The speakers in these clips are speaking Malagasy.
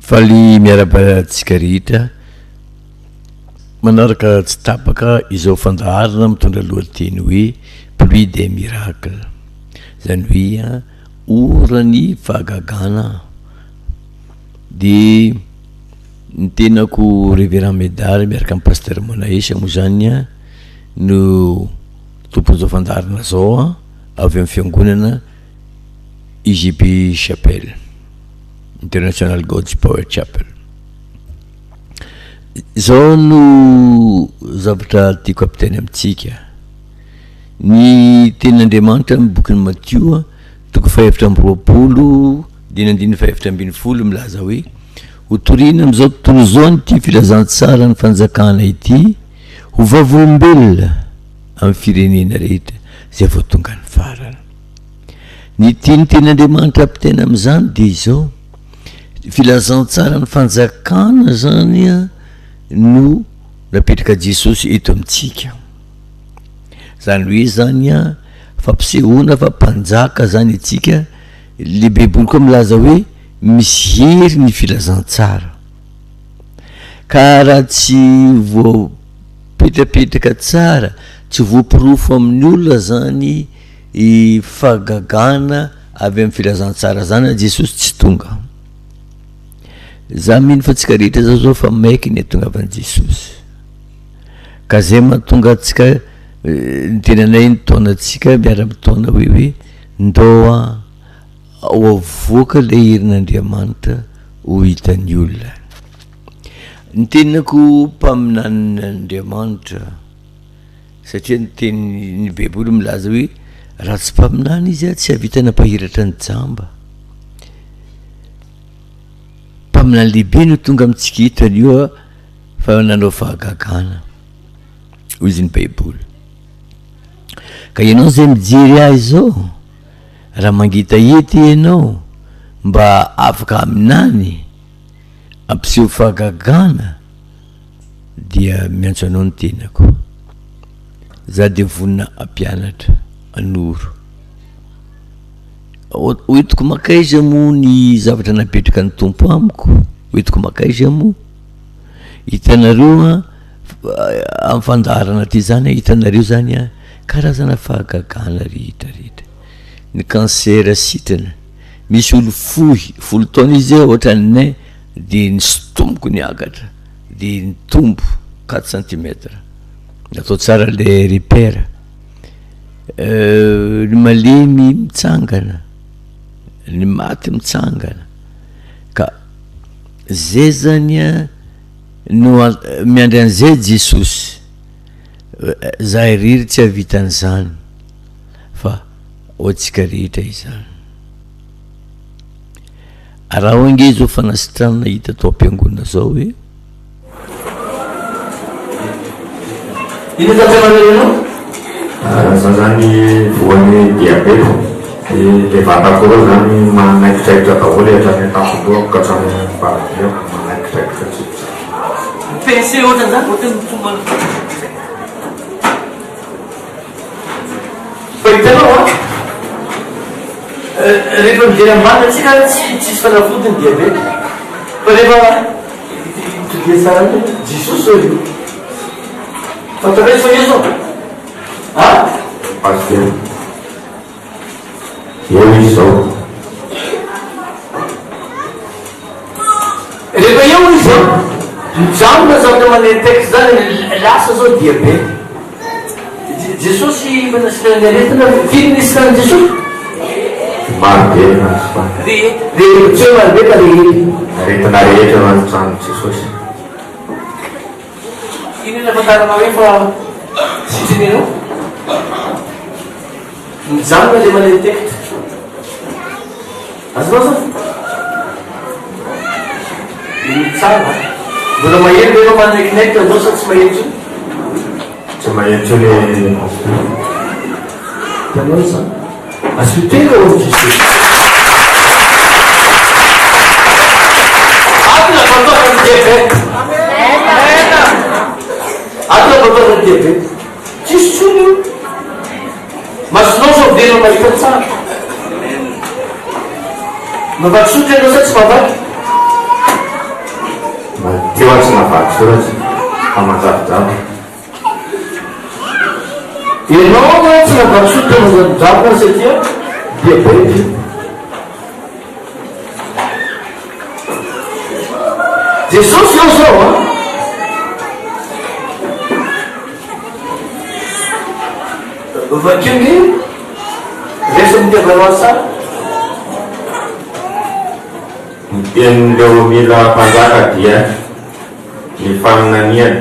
Faly miarahaba antsika rehetra manaraka tsy tapaka izao fandaharana mitondra lohateny hoe pluie des miracles, izany hoe oran'ny fahagagana. De ny tenako Révérend Médard miaraka amin'ny Pasteur Manaesa moa zany an no tompon'izao fandaharana zao an, avy amin'ny fiangonana IGP Chapelle. International God's Power Chapel. Izao no zavatra tiako ampitaina amintsika. Ny tenin'Andriamanitra amin'ny bokin'i Matio, toko fahefatra amby roapolo, diny andininy fahefatra ambin'ny folo milaza hoe hotorina amin'izao tontolo izao ity filazantsaran'ny fanjakana ity ho vavolombelona amin'ny firenena rehetra izay vao tonga ny farany. Ny tian'ny tenin'Andriamanitra ampitaina amin'izany dia izao, filazantsaran'ny fanjakana zany an no napetraka Jesosy eto amintsika. Zany hoe zany an, fampisehoana fa mpanjaka zany antsika, le baiboly koa milaza hoe misy hery ny filazantsara. Ka raha tsy voapetrapetraka tsara, tsy voaporofo amin'ny olona zany I fahagagana avy amin'ny filazantsara zany Jesosy tsy tonga. Za mino fa tsika rehetra zao zao fa maiky ny hatongavan'i Jesosy. Ka zay mahatonga antsika ny tenanay nitaona antsika miara-mitaona hoe hoe ndao an ho avoaka ilay herin'Andriamanitra ho hitan'ny olona. Ny tenako mpaminanin'Andriamanitra. Satria ny tenin'ny baiboly milaza hoe raha tsy mpaminany izy tsy hahavita nampahiratra ny jamba. Mpaminany lehibe no tonga amintsika eto anio fa nanao fahagagana hoy izy ny baiboly. Ka ianao izay mijery ahy izao raha mangetaheta ianao mba afaka haminany hampiseho fahagagana dia miantso anao ny tenako. Za dia vonona hampianatra, hanoro. Hoentiko mankaiza moa ny zavatra napetraka ny Tompo amiko? Hoentiko mankaiza moa? Hitanareo an, amin'ny fandaharana aty zany an, hitanareo zany an, karazana fahagagana rehetra rehetra. Ny cancer sitrana, misy olo fohy, folo taona izy ohatran'ny nain de nisintomiko niakatra. de nitombo quatre centimètre, natao tsara le repère, ny malemy mitsangana, ny maty mitsangana, ka zay zany an no miandry an'izay Jesosy, za irery tsy ahavita an'izany fa ho antsika rehetra izany. Araho ange izao fanasitranana hita tao am-piangonana izao e. Inona zavatra manahirana anao? Za zany voan'ny diabeta de le vatako eo zany manaikitraikitra daholo e hatrany an-tampon-dohako ka hatrany am-paradihako manaikitraikitra tsy Pince ohatran'izany ohatran'ny mitomany. Fa hitanao an, rehefa mijery ambany antsika tsy tsisy fanafody ny diabeta. Fa rehefa todiha tsara any, Jesosy zao io. Fantatrao izy fa io zao. Ha? Pasteur. Eo izy zao. Rehefa eo izy an, mijanona zavatra manentex zany, lasa zao diabeta. Jesosy manasitrana ny aretina, firy ny nisitrana Jesosy? Maro be ny nasitrana. Rehetra, rehetra, tsy hoe maro be fa rehetra. Aretina rehetra nasitranin'i Jesosy. Inona no ahafantaranao hoe fa sitrana ianao? Mijanona ilay manentekitra. Azonao zany? Iny tsara. Mbola maheno ve ianao manaikinaiky anao sa tsy maheno intsony? Tsy maheno intsony pasteur. Hitanao izany? Asio tena ao amin'i Jesosy. Ato ny ahafantarana ny diabeta. Ato ny ahafantarana ny diabeta. Tsisy intsony io. Masonao zao velona mahita tsara. Mamaky soratra ianao sa tsy mamaky? Teo aho tsy nahavaky soratra fa manjavonjavona. Ianao aloha tsy nahavaky soratra manjavonjavona satria diabète io. Jesosy eo zao an! Vakio ny resaka itiavanao azy tsara. Ny tenin'ireo mila mpanjaka dia ny faminaniany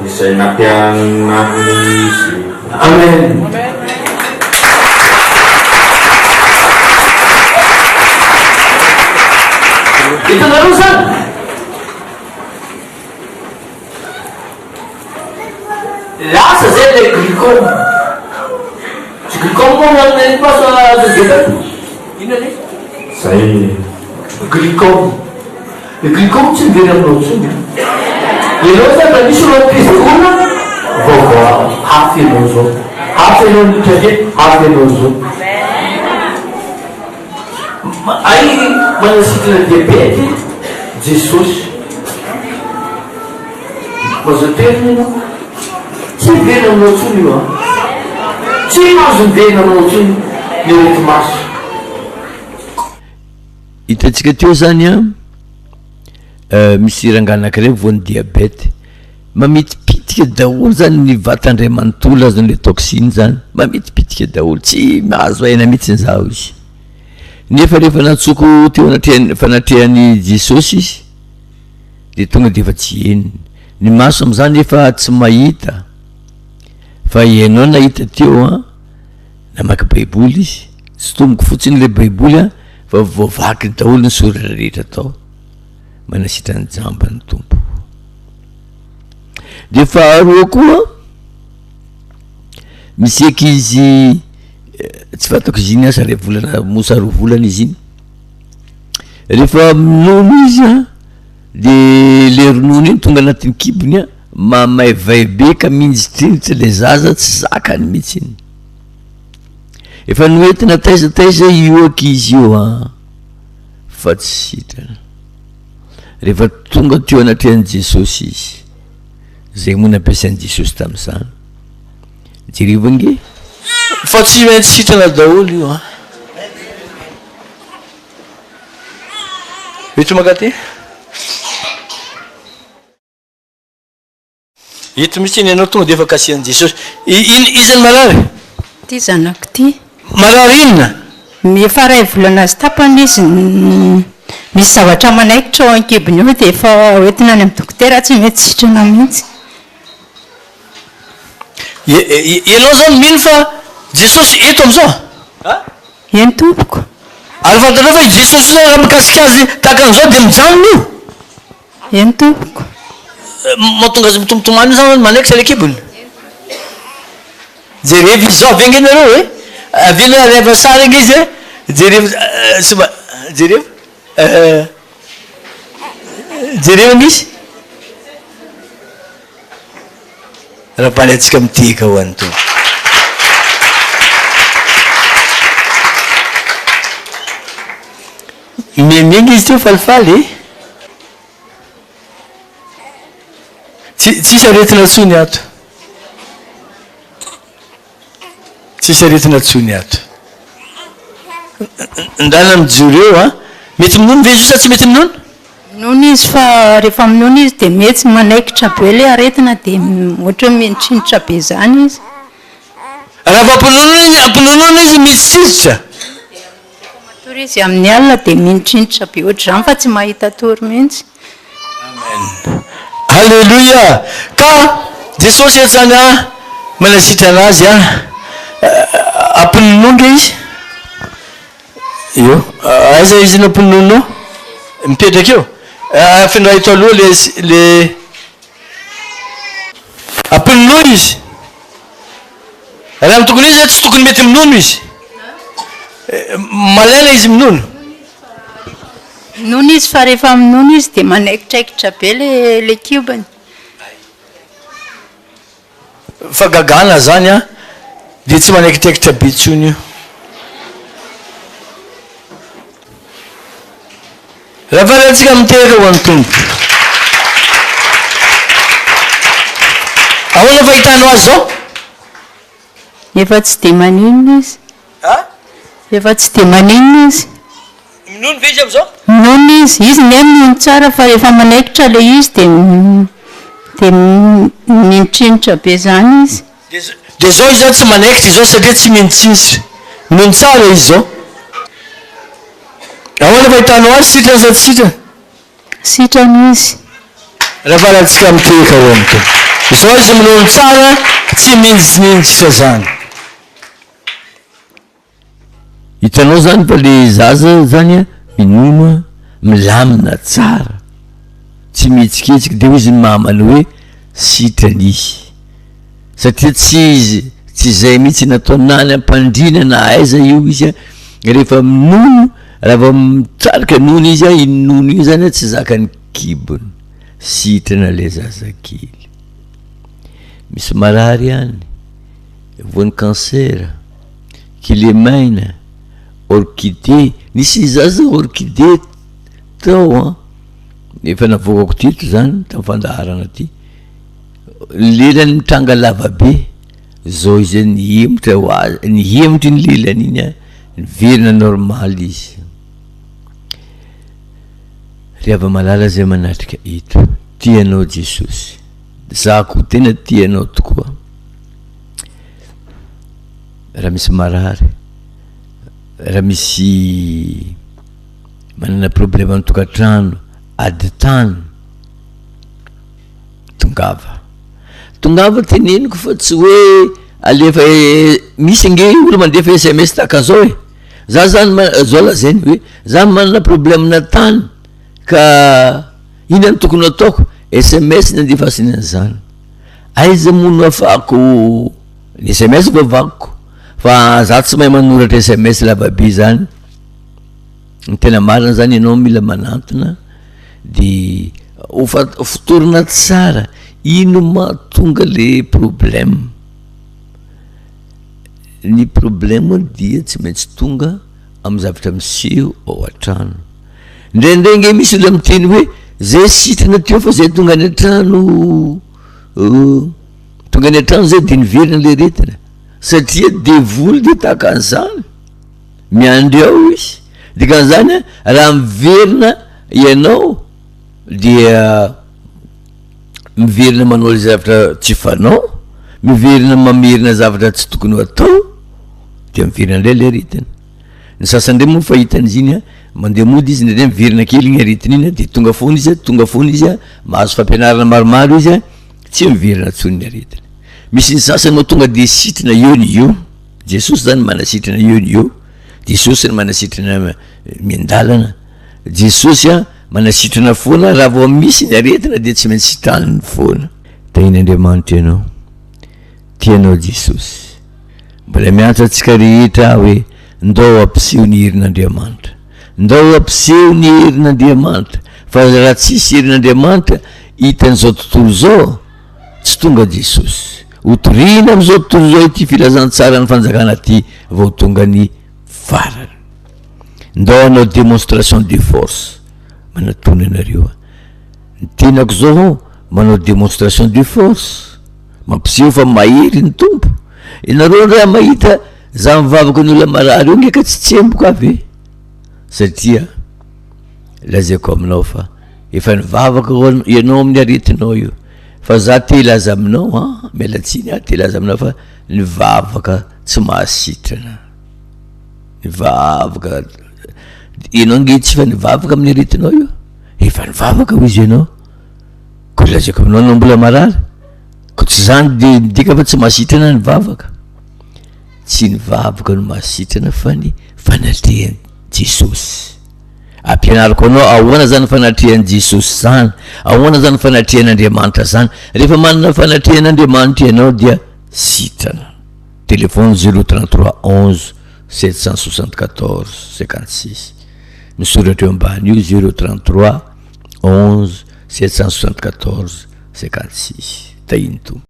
izay nampianarin'izy. Amen. Hitanareo zany? Lasa zay le glucome. Tsy glucome moa no an'ny paso diabète? Inona le? Zay. Glucome. Le glucome tsy mivery aminao intsony an. Ianao zany raha misy olona crise olona vaovao hafa ianao zao. Hafa ianao miditra aty, hafa ianao zao. Hay manasitrana diabète Jesosy. Mazoto heriny ianao. Tsy miverina aminao intsony io an. Tsy mahazo miverina aminao intsony ny areti-maso. Hitantsika teo zany an, misy rangahy anakiray voan'ny diabète, mamitipitika daholo zany ny vatany ray manontolo azon'le toxine zany, mamitipitika daholo, tsy mahazo aina mihitsy za hoy izy, nefa rehefa nantsoko teo anatrehan'ny fanatrehan'i Jesosy izy de tonga de efa tsy henony, ny maso am'zany efa tsy mahita fa ianao nahita teo an. Namaky baiboly izy, tsy tomboko fotsiny le baiboly an, fa voavakiny daholo ny soratra rehetra tao, manasitra ny jamba ny Tompo. De faharoa koa, misy ankizy tsy fantako izy iny asa ray volana moa sa roa volana izy iny, rehefa minono izy an, de le ronono iny tonga anatin'ny kibony an, Mamaivay be ka minjitrinjitra le zaza tsy zakany mihitsy iny. Efa noentina taiza taiza io ankizy io an, fa tsy sitrana. Rehefa tonga teo anatrehan'i Jesosy izy, zay moa nampiasain'i Jesosy tamin'izany. Jereo ange. Fa tsy maintsy sitrana daholo io an. Eto mankaty. Eto mihitsy iny ianao tonga dia efa kasihan'i Jesosy. I, iza no marary? Ity zanako ity. Marary inona? Efa iray volana sy tapany izy misy zavatra manaikitra ao an-kibony ao dia efa hoentina any amin'ny dokotera tsy mety sitrana mihitsy. Ianao izany mino fa Jesosy eto amin'izao? Eny tompoko. Ary fantatrao fa i Jesosy izao raha mikasika azy tahaka an'izao dia mijanona io? Eny tompoko. Mahatonga azy mitomtomany io zany manaiky ilay kibony. Jerevo izy zao avy ange nareo e. Avy eny alaivo sary ange izy e. Jerevo soma jerevo. Jerevo ange izy. Raha antsika mitehaka ho an'ny Tompo. Miamianga izy teo falifaly e. Tsy tsisy aretina tsony ato. Tsisy aretina tsony ato. Ndana mijoro eo a. Mety minono ve izy io sa tsy mety minono? Minono izy fa rehefa minono izy dia mety manaikitra be ilay aretina dia ohatra hoe mihinitrinitra be izany izy. Raha vao ampinonoina izy, ampinonoina izy mitsitsitsitra. Rehefa matory izy amin'ny alina dia minitrinitra be ohatr'izany fa tsy mahita tory mihitsy. Amen. Alléluia. Ka Jesosy eto zany an, manasitrana azy an. Ampinonoa nge izy. Io. Aiza izy no ampinonoa? Mipetraka eo. Afindra eto aloha le le Ampinonoa izy. Raha ny tokony izy tsy tokony mety minono izy. Malaina izy minono. Minono izy fa rehefa minono izy dia manaikitraikitra be le le kibony. Fahagagana zany an, dia tsy manaikitraikitra be intsony io. Raha faly antsika mitehaka ho an'ny Tompo. Ahoana fahitanao azy zao? Efa tsy dia maninona izy. A? Efa tsy dia maninona izy. Minono ve izy amin'izao? Minono izy. Izy nge minono tsara fa rehefa manaikitra ilay izy dia dia minitrinitra be izany izy. Dia izao izy zany tsy manaikitra izao satria tsy minitsinitra. Minono tsara izy izao. Ahoana fahitanao azy, sitrana sa tsy sitrana? Sitrana izy. Rafarantsika mitehaka eo amin'ny Tompo. Izao izy minono tsara, tsy minjitsinjitra zany. Hitanao zany fa le zaza zany a, minono a, milamina tsara, tsy mihetsiketsika, de hoy izy ny mamany hoe sitrana izy. Satria tsy izy, tsy izay mihitsy nataony na any am-pandriana na aiza io izy a, rehefa minono, raha vao mitrarika nono izy a, iny nono iny zany a tsy zakan'ny kibony, sitrana le zazakely. Misy marary any, voan'ny cancer, kilemaina, orchidée, nisy zaza orchidée tao an, efa navoakako teto zany tam fandaharana ty. Lelany mitranga lava be, zao izy nihemotra ho azy, nihemotra iny lelany iny an, niverina normal izy. Ry hava-malala zay manatrika eto, tia anao Jesosy, za koa tena tia anao tokoa. Raha misy marary, raha misy manana problema an-tokantrano, ady tany, Tongava. Tongava teneniko fa tsy hoe alefa misy ange olo mandefa sms tahaka an'zao e, za zany ma- zao lazainy hoe za manana problème-na tany ka inona no tokony ataoko, sms no andefasany an'zany, aiza moa no ahafahako ny sms vao vakiko fa za tsy mahay manoratra sms lavabe zany. Ny tena marina zany ianao mila manantona de ho fa- fotorina tsara ino mahatonga le problème, ny problème dia tsy maintsy tonga amy zavatra miseho ao an-trano, ndraindray nge misy olona miteny hoe zay sitrana teo fa zay tonga any an-trano tonga any an-trano zay de niverina le aretina satria devoly de tahaka an'zany. Miandry ao izy, dikan'izany raha miverina ianao dia miverina manao ilay zavatra tsy fanao, miverina mamerina zavatra tsy tokony ho atao dia miverina indray ilay aretina. Ny sasany indray moa fahitana izy iny an, mandeha mody izy indraindray miverina kely iny aretina iny an, de tonga foana izy an, tonga foana izy an, mahazo fampianarana maromaro izy an, tsy miverina intsony ny aretina. Misy ny sasany moa tonga de sitrana eo no eo. Jesosy zany manasitrana eo no eo, Jesosy ny manasitrana miandalana, Jesosy a manasitrana foana raha vao misy ny aretina de tsy maintsy sitraniny foana. Tahian'Andriamanitra ianao, tia anao Jesosy. Mbola miantso antsika rehetra aho hoe ndao hampiseho ny herin'Andriamanitra, ndao hampiseho ny herin'Andriamanitra fa raha tsisy herin'Andriamanitra hitan'izao tontolo izao, Tsy tonga Jesosy. Ho torina amin'izao tontolo izao ity filazantsaran'ny fanjakana ity vao tonga ny farany. Ndao hanao démonstration de force. Manatona anareo aho. Ny tenako zao manao démonstration de force. Mampiseho fa mahery ny Tompo. Ianareo raha mahita za mivavaka ny olona marary eo nge ka tsy tsemboka aho ve? Satria lazaiko aminao fa Efa nivavaka ho an- ianao amin'ny aretinao io, fa za te hilaza aminao an, miala tsiny aho te hilaza aminao fa ny vavaka tsy mahasitrana, ny vavaka, ianao nge tsy efa nivavaka amin'ny aretinao io, efa nivavaka hoy izy ianao, ko lazaiko aminao anao mbola marary, ko tsy zany de midika fa tsy mahasitrana ny vavaka, tsy ny vavaka no mahasitrana fa ny fanatrehan'i Jesosy. Ampianariko anao ahoana zany fanatrehan'i Jesosy zany, ahoana zany fanatrehan'Andriamanitra zany. Rehefa manana fanatrehan'Andriamanitra ianao dia sitrana. Téléphone 033 11 774 56. Misoratra eo ambany io 033 11 774 56. Tahin'ny Tompo.